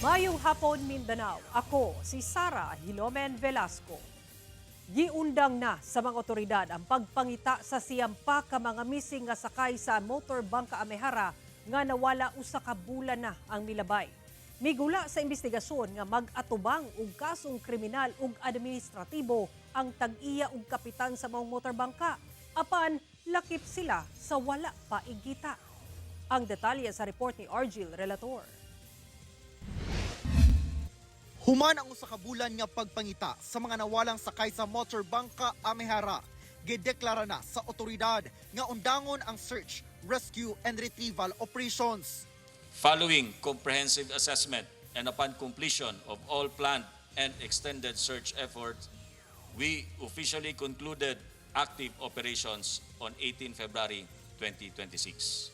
Mayong hapon, Mindanao. Ako si Sara Hilomen Velasco. Giundang na sa mga otoridad ang pagpangita sa 90 ka mga missing nga sakay sa motor bangka Amehara nga nawala 1 ka bulan na ang milabay. Migula sa investigasyon nga mag-atubang og kasong kriminal ug administratibo ang tag-iya ug kapitan sa maong motor bangka. Apan lakip sila sa wala pa igita. Ang detalye sa report ni Argil Relator. Human ang 1 ka bulan nga pagpangita sa mga nawalang sakay sa motor bangka Amehara, gideklara na sa otoridad nga undangon ang search, rescue and retrieval operations. Following comprehensive assessment and upon completion of all planned and extended search efforts, we officially concluded active operations on 18 February 2026.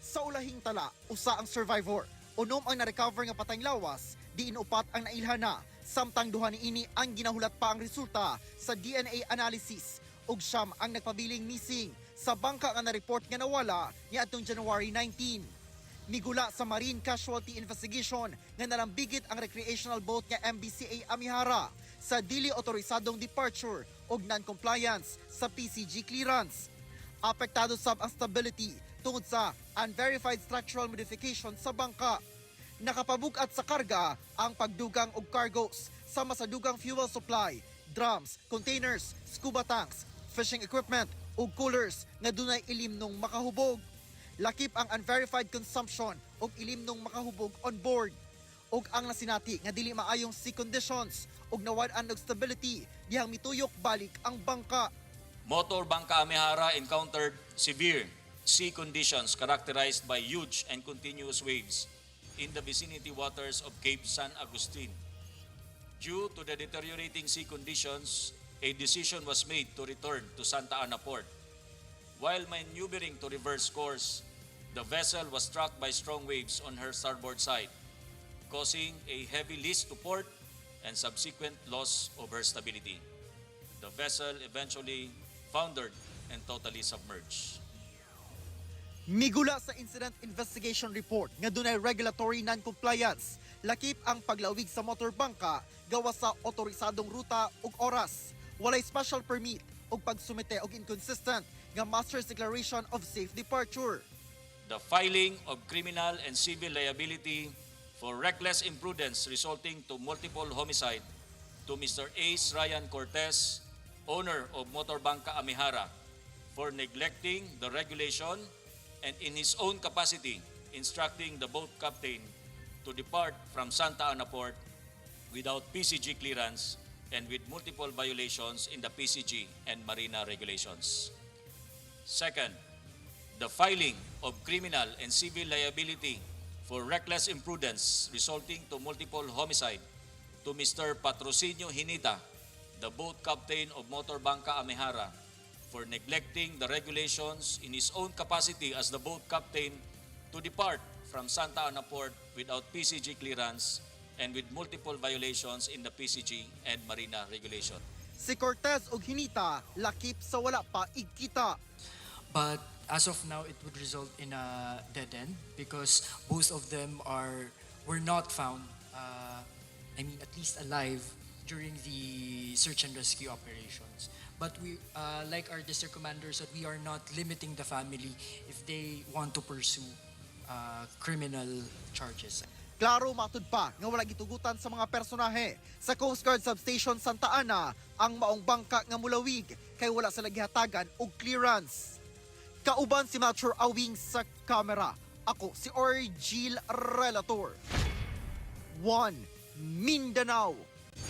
Sa ulahing tala, 1 ang survivor. 6 ang na-recover nga patayng lawas, diin 4 ang nailhan na. Samtang 2 niini ang ginahulat pa ang resulta sa DNA analysis ug 9 ang nagpabiling missing sa bangka nga na-report nga nawala niadtong January 19. Migula sa Marine Casualty Investigation nga nalambigit ang recreational boat nga MBCA Amihara sa dili otorisadong departure ug non-compliance sa PCG clearance. Apektado sab ang stability tungod sa unverified structural modification sa bangka. Nakapabug-at sa karga ang pagdugang og cargos sama sa dugang fuel supply, drums, containers, scuba tanks, fishing equipment ug coolers nga dunay ilimnong makahubog. Lakip ang unverified consumption og ilimnong makahubog on board ug ang nasinati nga dili maayong sea conditions ug nawad-an og stability dihang mituyok balik ang bangka. Motor Bangka Amihara encountered severe sea conditions characterized by huge and continuous waves in the vicinity waters of Cape San Agustin. Due to the deteriorating sea conditions, a decision was made to return to Santa Ana Port. While maneuvering to reverse course, the vessel was struck by strong waves on her starboard side, causing a heavy list to port and subsequent loss of her stability. The vessel eventually foundered and totally submerged. Migula sa incident investigation report nga dunay regulatory non-compliance, lakip ang paglawig sa motor bangka gawas sa otorisadong ruta ug oras, walay special permit ug pagsumite og inconsistent nga Master's Declaration of Safe Departure. The filing of criminal and civil liability for reckless imprudence resulting to multiple homicide to Mr. Ace Ryan Cortez, owner of Motor Bangka Amihara, for neglecting the regulation and in his own capacity instructing the boat captain to depart from Santa Ana Port without PCG clearance and with multiple violations in the PCG and Marina regulations. Second, the filing of criminal and civil liability for reckless imprudence resulting to multiple homicide to Mr. Patrocinio Hinita, the boat captain of Motor Bangka Amehara, for neglecting the regulations in his own capacity as the boat captain to depart from Santa Ana Port without PCG clearance and with multiple violations in the PCG and Marina regulation. Si Cortez ug Hinita lakip sa wala pa igkita. But as of now, it would result in a dead end because both of them are were not found. I mean, at least alive during the search and rescue operations. But we, like our district commander said, we are not limiting the family if they want to pursue criminal charges. Klaro matud pa nga wala gitugutan sa mga personahe sa Coast Guard Substation Santa Ana ang maong bangka nga mulawig kay wala sila gihatagan og clearance. Kauban si Melchor Awing sa kamera. Ako si Orgil Relator. 1 Mindanao.